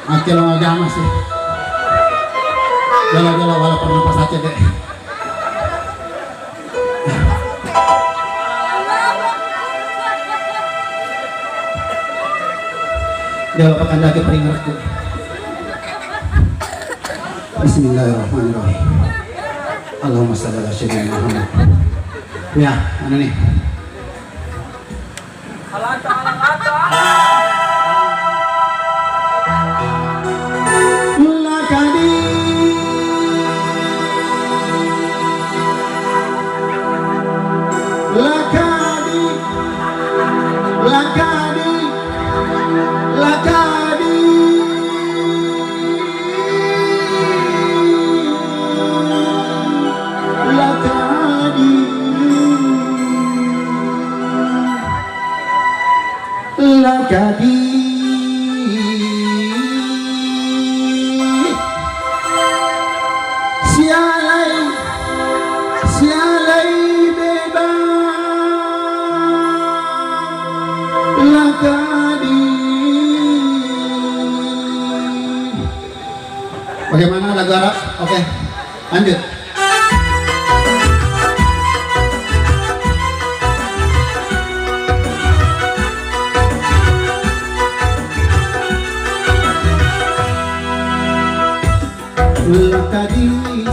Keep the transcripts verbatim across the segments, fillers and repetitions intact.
Acce lo agama sih. Jala-jala wala pernapas acce deh. Jala pakandake peringatku. Bismillahirrahmanirrahim. Allahumma shalli ala sayyidina Muhammad. Ya, anu nih. Lakadi, lakadi, lakadi, lakadi, lakadi. Lakadi sialai, sialai beba. Lakadi. Bagaimana lagu Arab? Oke, lanjut. Lakadi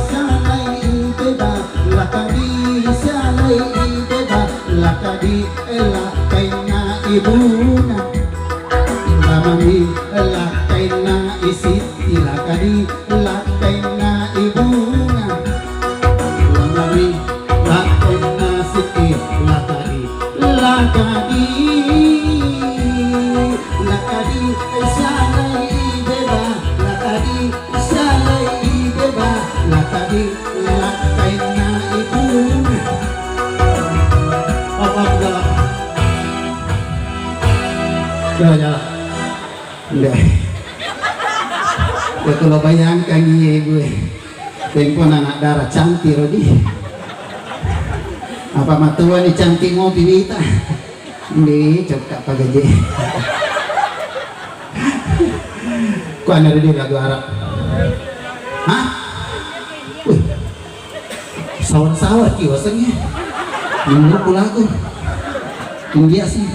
salai beba, lakadi salai beba, lakadi ela kaina ibuna. Lamani lakkainna isitti lakadi, lakkainna ibunga. Lamani lakkainna sitti lakadi, lakadi, lakadi salai beba, lakadi salai beba, lakadi lakkainna ibunga. Apa, apa, apa? Jalan, jalan. Nde. Ya, kalau bayangkan, iya, gue. Tempo anak darah cantik, Rodi. Apa matua ni cantik mau pilih ta? Nde, cokka pagaje. Kok ada di lagu Arab? Hah? Wih. Sawar-sawar ki wasengnge. Menurutku lagu India sih.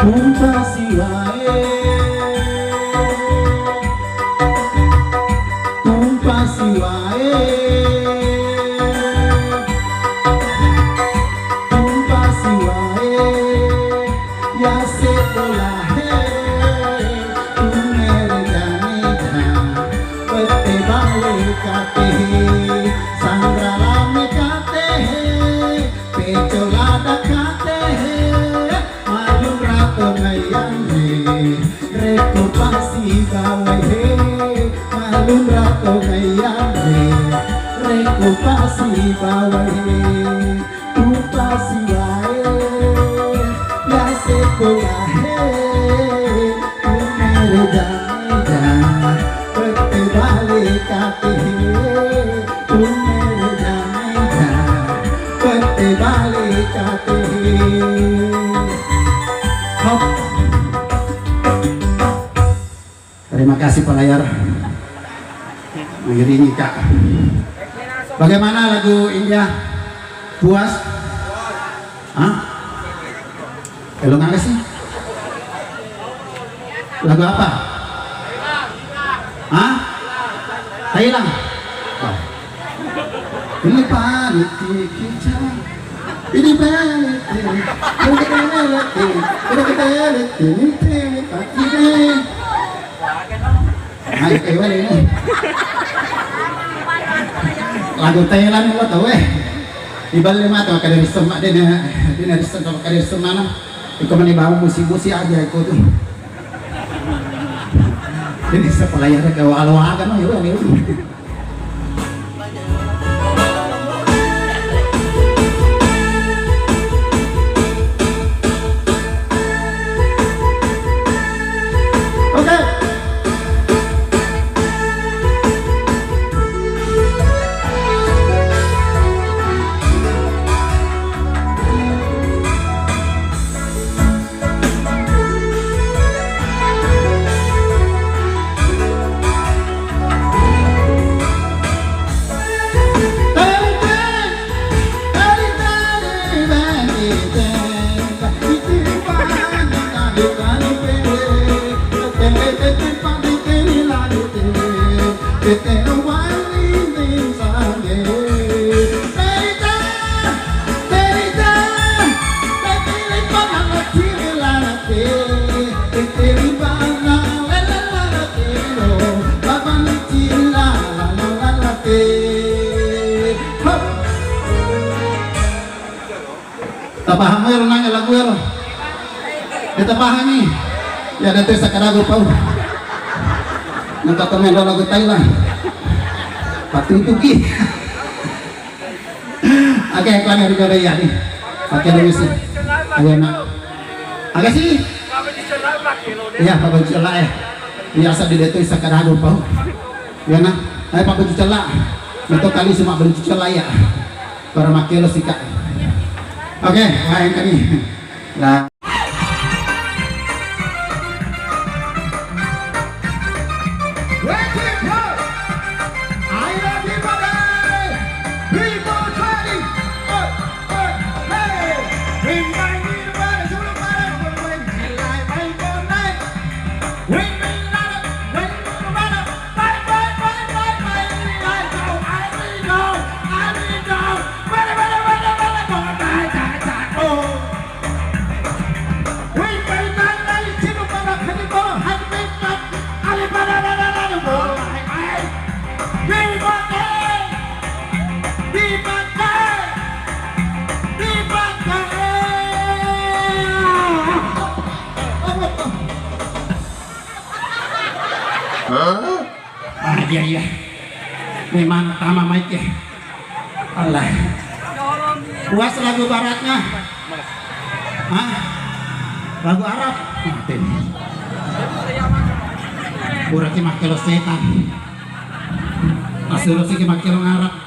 Kumpa siwae, kumpa siwae, kumpa siwae, ya sekolah he, umere jane ja, pete bale kate he, sangra lame kate he, peco lada kate he. Malunra to naiyangnge, rekko pasibawai he. Malunra to naiyangnge, rekko pasibawai he. Kumpa siwae, ya sekolah he. Umere jane ja, pete bale kate he. Umere jane ja, pete bale kate he. Hop. Terima kasih, Pak Layar. Mengiringi, Kak. Bagaimana lagu India? Puas? Hah? Elo' mana sih? Lagu apa? Hah? Thailand? Wah. Ini panik kita. Ini panik. Ini panik. Ini panik. Ini panik. Ayo, ayo, ayo. Lagu Thailand lo tau eh. Iballe mata makkeda risseng ma, de' na, de' na risseng, makkeda risseng mana. Iko mani bawa musi-musi aja iko tu. Ini sekolah ya ada gawa alo aga no, ya, ya. Oke. Tapahang ero nang lagu ero. Ya tapahang ni. Ya ada tes sakarago pau. Nang kata main lagu Thailand. Patutuki. Oke, kalian juga ada ya nih. Oke, lu sih. Ayo nak. Agak sih. Iya, Pak Baju Cella eh. Biasa di detu sakarago pau. Ya nah. Ayo Pak Baju Cella. Betul kali cuma Baju Cella ya. Para makkelo sika. Oke, lain kali. Lah. Ah, iya, iya. Memang tama maike. Allah. Puas lagu baratnya? Hah? Lagu Arab? Mati. Pura ki makkelo setan. Asuro si ki makkelo ngarap.